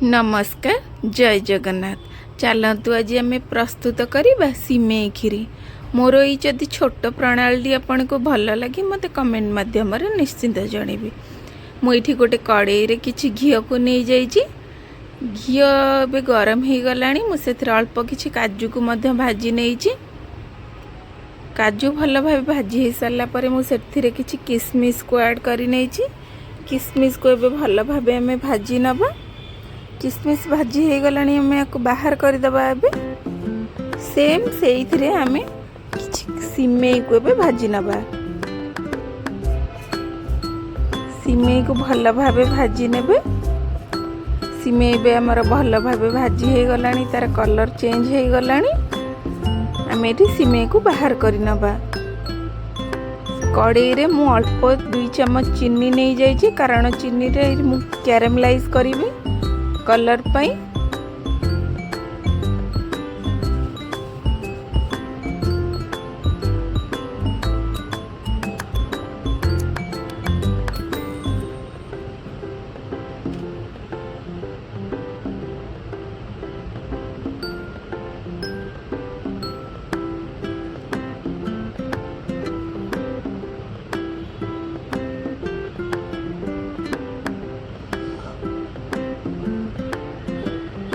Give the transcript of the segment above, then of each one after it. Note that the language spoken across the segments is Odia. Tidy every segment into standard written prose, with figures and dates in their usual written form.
ନମସ୍କାର, ଜୟ ଜଗନ୍ନାଥ। ଚାଲନ୍ତୁ, ଆଜି ଆମେ ପ୍ରସ୍ତୁତ କରିବା ସିମେଇ କ୍ଷୀରି। ମୋର ଏଇ ଯଦି ଛୋଟ ପ୍ରଣାଳୀଟି ଆପଣଙ୍କୁ ଭଲ ଲାଗେ, ମୋତେ କମେଣ୍ଟ ମାଧ୍ୟମରେ ନିଶ୍ଚିନ୍ତ ଜଣେଇବେ। ମୁଁ ଏଇଠି ଗୋଟେ କଡ଼େଇରେ କିଛି ଘିଅକୁ ନେଇଯାଇଛି। ଘିଅ ଏବେ ଗରମ ହେଇଗଲାଣି। ମୁଁ ସେଥିରେ ଅଳ୍ପ କିଛି କାଜୁକୁ ମଧ୍ୟ ଭାଜି ନେଇଛି। କାଜୁ ଭଲ ଭାବେ ଭାଜି ହେଇସାରିଲା ପରେ ମୁଁ ସେଥିରେ କିଛି କିସମିସକୁ ଆଡ଼୍ କରି ନେଇଛି। କିସମିସକୁ ଏବେ ଭଲ ଭାବେ ଆମେ ଭାଜି ନେବା। କିସମିସ୍ ଭାଜି ହେଇଗଲାଣି, ଆମେ ୟାକୁ ବାହାର କରିଦେବା। ଏବେ ସେମ୍ ସେଇଥିରେ ଆମେ କିଛି ସିମେଇକୁ ଏବେ ଭାଜି ନେବା। ସିମେଇକୁ ଭଲ ଭାବେ ଭାଜି ନେବେ। ସିମେଇ ଏବେ ଆମର ଭଲ ଭାବେ ଭାଜି ହେଇଗଲାଣି, ତାର କଲର୍ ଚେଞ୍ଜ ହେଇଗଲାଣି। ଆମେ ଏଠି ସିମେଇକୁ ବାହାର କରି ନେବା। କଡ଼େଇରେ ମୁଁ ଅଳ୍ପ 2 ଚାମଚ ଚିନି ନେଇଯାଇଛି, କାରଣ ଚିନିରେ ମୁଁ କ୍ୟାରାମେଲାଇଜ୍ କରିବି କଲର୍ ପାଇଁ।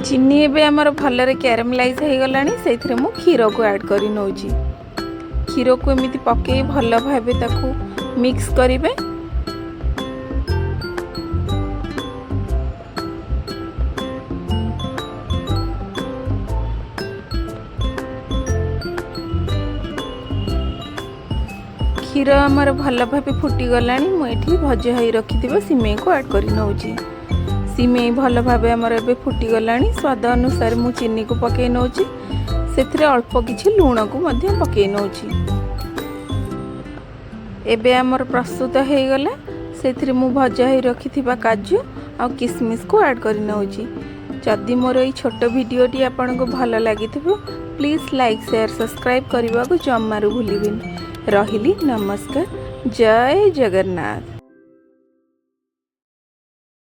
ଚିନି ଏବେ ଆମର ଭଲରେ କ୍ୟାରାମେଲାଇଜ୍ ହେଇଗଲାଣି। ସେଇଥିରେ ମୁଁ କ୍ଷୀରକୁ ଆଡ଼୍ କରି ନେଉଛି। କ୍ଷୀରକୁ ଏମିତି ପକାଇ ଭଲ ଭାବେ ତାକୁ ମିକ୍ସ କରିବେ। କ୍ଷୀର ଆମର ଭଲ ଭାବେ ଫୁଟିଗଲାଣି। ମୁଁ ଏଠି ଭଜା ହେଇ ରଖିଥିବା ସିମେଇକୁ ଆଡ଼୍ କରି ନେଉଛି। ସିମେଇ ଭଲ ଭାବେ ଆମର ଏବେ ଫୁଟିଗଲାଣି। ସ୍ୱାଦ ଅନୁସାରେ ମୁଁ ଚିନିକୁ ପକାଇ ନେଉଛି। ସେଥିରେ ଅଳ୍ପ କିଛି ଲୁଣକୁ ମଧ୍ୟ ପକାଇ ନେଉଛି। ଏବେ ଆମର ପ୍ରସ୍ତୁତ ହେଇଗଲା। ସେଥିରେ ମୁଁ ଭଜା ହେଇ ରଖିଥିବା କାଜୁ ଆଉ କିସମିସକୁ ଆଡ଼୍ କରି ନେଉଛି। ଯଦି ମୋର ଏଇ ଛୋଟ ଭିଡ଼ିଓଟି ଆପଣଙ୍କୁ ଭଲ ଲାଗିଥିବ, ପ୍ଲିଜ୍ ଲାଇକ୍, ସେୟାର, ସବସ୍କ୍ରାଇବ୍ କରିବାକୁ ଜମାରୁ ଭୁଲିବେନି। ରହିଲି, ନମସ୍କାର, ଜୟ ଜଗନ୍ନାଥ।